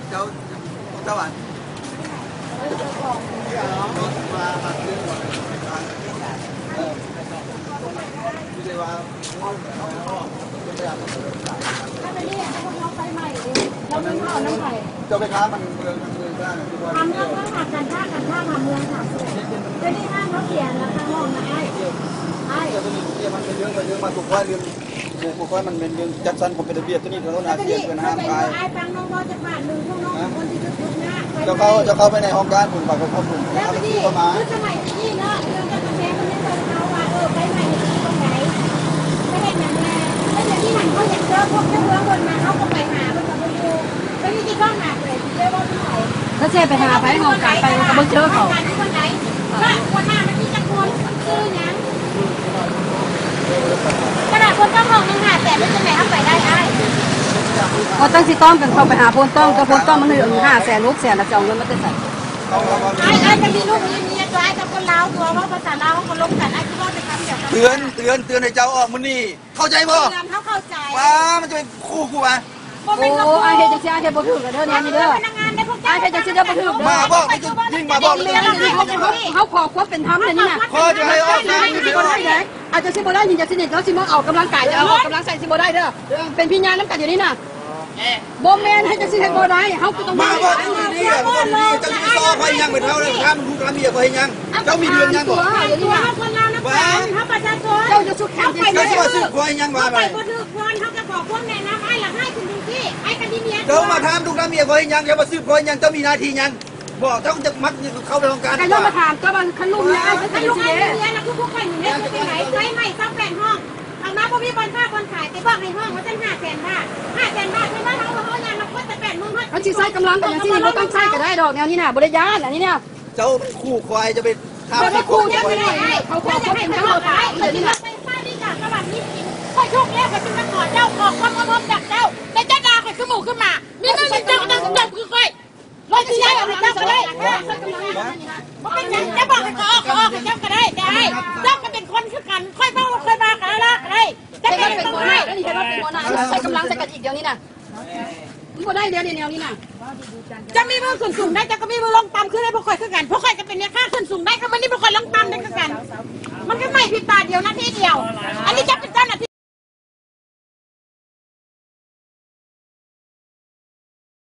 ເຈົ້າ ເຈົ້າຫວານ ເຈົ້າໄປຄ້າມັນເມືອງ ທາງເມືອງ ທາງເມືອງ ທາງການຄ້າ ການຄ້າ ທາງເມືອງ ທາງເມືອງ ດຽວນີ້ຫ້າງເຂົາເສຍແລ້ວ ທາງຫ້ອງນະອ້າຍ ອ້າຍ ເຈົ້າຕົວນີ້ ມັນເປັນເລື່ອງ ເປັນເລື່ອງມາທຸກວັນ ເລື່ອງ ໂອ້ ພວກຂ້ອຍມັນແມ່ນເລື່ອງຈັດສັນຂອງເປັນລະບຽບ ຕົວນີ້ເຂົາໜ້າສຽນເພິ່ນຫ້າມຂາຍ. ອ້າຍຟັງນ້ອງເວົ້າຈັກບາດໜຶ່ງ ພວກນ້ອງເປັນຄົນທີ່ທຸກຍາກ. ເຈົ້າເຂົ້າ ເຈົ້າເຂົ້າໄປໃນຫ້ອງການພຸ້ນ ໄປກັບເຂົາພຸ້ນ ແລ້ວບັດນີ້ ຄືສະໄໝກີ້ເນາະ ເລື່ອງກັບການແຊງ ມັນມີເພິ່ນເວົ້າວ່າ ເອີ ໄຟໄໝ້ມັນຢູ່ຕຣົງໃດ ໄປເຮັດຫຍັງແດ່ ແລ້ວດຽວນີ້ຫັ້ນ ເຂົາຢາກເຈີພວກເຈົ້າເມືອງເພິ່ນນະ ເຮົາກໍໄປຫາເພິ່ນກໍບໍ່ຢູ່. ເຈົ້າຢູ່ທີ່ກ້ອງໜ້າເພິ່ນ ເຈົ້າເວົ້ານຳໃຜ? ຖ້າເຈົ້າໄປຫາໃຜຫ້ອງການໄປ ມັນກໍບໍ່ເຈີເຂົາ. ຫົວໜ້າມັນມີຈັກຄົນ? ຊື່ຫຍັງ? ຂະໜາດຄົນເຈົ້າຂອງໜຶ່ງຫ້າແສນ ເປັນຈັ່ງໃດເຮົາໄປໄດ້ອ້າຍ? ບໍ່ຕ້ອງຊິຕ້ອງກັນ ເຂົ້າໄປຫາໂພນຕ້ອງ ເຈົ້າໂພນຕ້ອງມັນຫ້າແສນ ຫົກແສນ ແລ້ວຈະເອົາເງິນມາແຕ່ໃສ? ອ້າຍ ອ້າຍກໍມີລູກມີເມຍຕົວະ ອ້າຍກັບຄົນລາວຕົວະ ເວົ້າພາສາລາວເຮົາກໍລົມກັນ ອ້າຍຄືເວົ້າແຕ່ຄຳດຽວກັນ. ເຕືອນ ເຕືອນ ເຕືອນໃຫ້ເຈົ້າອອກມື້ນີ້ ເຂົ້າໃຈບໍ່? ເຕືອນ ເຮົາເຂົ້າໃຈ. ວ້າ ມັນຈະໄປຂູ່ກູຫວາ? ບໍ່ແມ່ນວ່າ ໂອ້ ອ້າຍເຮັດຈັ່ງຊີ້ ອ້າຍເຮັດບໍ່ຖືກເດີ ແນວນີ້ເດີ. ພະນັກງານໃນພວກເຈົ້າ ອ້າຍເຮັດຈັ່ງຊີ້ເດີ ບໍ່ຖືກເດີ. ມາບອກ ມັນຈະຍິ່ງມາບອກ ເລື່ອງນີ້ເຮົາ ເຮົາ ເຮົາຂໍຄວາມເປັນທຳເດນີ້ນະ. ຂໍຈະໃຫ້ອອກ ເຮົາຊິບໍ່ໄດ້ເດ້. ອາດຈະຊິບໍ່ໄດ້ ຍິງຈະຊິນີ້ ເຮົາຊິມາເອົາກຳລັງກາຍ ເອົາກຳລັງໃສ່ຊິບໍ່ໄດ້ເດີ. ເປັນພິຍານນຳກັນດຽວນີ້ນະ. ບໍ່ແມ່ນ ເຮັດຈັ່ງຊີ້ເຮັດບໍ່ໄດ້. ເຮົາກໍຕ້ອງມາບອກຢູ່ດີໆ ເຈົ້າຊິໄປຊໍຂ້ອຍຫຍັງ? ໄປເທົ່ານັ້ນ ຖາມລູກຖາມເມຍຂ້ອຍເຮັດຫຍັງ? ເຈົ້າມີເລື່ອງຫຍັງບໍ່? ເຈົ້າຢູ່ສຸດແຂນ ເຈົ້າຊິມາສືບຂ້ອຍຫຍັງວ່າ ໄປບໍ່ຖືກຄົນ ເຮົາກໍຂໍຄວາມແນະນຳ ອ້າຍລະຮ້າຍຂຶ້ນຈັ່ງຊີ້ ອ້າຍກໍມີເມຍ. ເຈົ້າມາຖາມລູກຖາມເມຍຂ້ອຍເຮັດຫຍັງ? ເຈົ້າມາສືບຂ້ອຍຫຍັງ? ເຈົ້າມີໜ້າທີ່ຫຍັງ? ບໍ່ ເຈົ້າຈັກມັກເຂົ້າໄປຫ້ອງການ. ກໍຍ້ອນມາຖາມ ກໍວ່າຄັນລູກເມຍອ້າຍເຮັດຈັ່ງຊີ້ເດ້ ຄັນລູກອ້າຍມີເມຍລະຄືຈັ່ງໃດ? ໄຟໄໝ້ຊາວແປດຫ້ອງ ເອົາມາບໍ່ມີບ່ອນຄ້າບ່ອນຂາຍ ໄປບອກໃຫ້ຫ້ອງວ່າຊັ້ນ ຫ້າແສນບາດ ຫ້າແສນບາດ ເພິ່ນວ່າເຮົາ ເຮົາຍ່າງນຳຄົນແຕ່ແປດໂມງຮອດ ເພິ່ນຊິໃຊ້ກຳລັງກັນຈັ່ງຊີ້ ບໍ່ຕ້ອງໃຊ້ກໍໄດ້ດອກ ແນວນີ້ນະ ບໍ່ໄດ້ຢ້ານ ອັນນີ້ນະ. ເຈົ້າມັນຂູ່ຂ້ອຍ ຈະໄປຖາມ ເຈົ້າໄປຂູ່ ເຈົ້າໄປ ເຂົາຂໍຄວາມເປັນທຳ. ໄຟຟ້ານີ້ກະສະຫວັດມີຈິງ ຂ້ອຍທຸກແລ້ວ ຂ້ອຍຈຶ່ງມາຂໍເຈົ້າ ຂໍຄວາມອາລົມຈາກເຈົ້າ ແຕ່ເຈົ້າດ່າຂ້ອຍຄືໝູຄືໝາ ມີເງິນເຈົ້າກໍຕ້ອງເຈົ້າຄືຂ້ອຍ ຂ້ອຍຊິຍ້າຍອອກໃຫ້ເຈົ້າກໍໄດ້ ບໍ່ເປັນຫຍັງ ເຈົ້າບອກໃຫ້ຂ້ອຍອອກ ຂ້ອຍອອກໃຫ້ເຈົ້າກໍໄດ້ ແຕ່ອ້າຍ ເຈົ້າກໍເປັນຄົນຄືກັນ ຂ້ອຍເວົ້າ ຂ້ອຍວ່າກັນລະລະກໍໄດ້ ເຈົ້າເປັນຄົນໃຫ້ ເຮັດວ່າເປັນຫົວໜ້າ ໃຊ້ກຳລັງໃສ່ກັນອີກດຽວນີ້ນະ ມັນບໍ່ໄດ້ແລ້ວແນວນີ້ນະ. ເຈົ້າມີມືຂຶ້ນສູງໄດ້ ເຈົ້າກໍມີມືລົງຕ່ຳຄືໃຫ້ພວກຂ້ອຍຄືກັນ ພວກຂ້ອຍກໍເປັນແມ່ຄ້າຂຶ້ນສູງໄດ້ ຄືມື້ນີ້ພວກຂ້ອຍລົງຕ່ຳໄດ້ຄືກັນ ມັນກໍໄໝ້ພິບຕາດຽວນາທີດຽວ ອັນນີ້ເຈົ້າ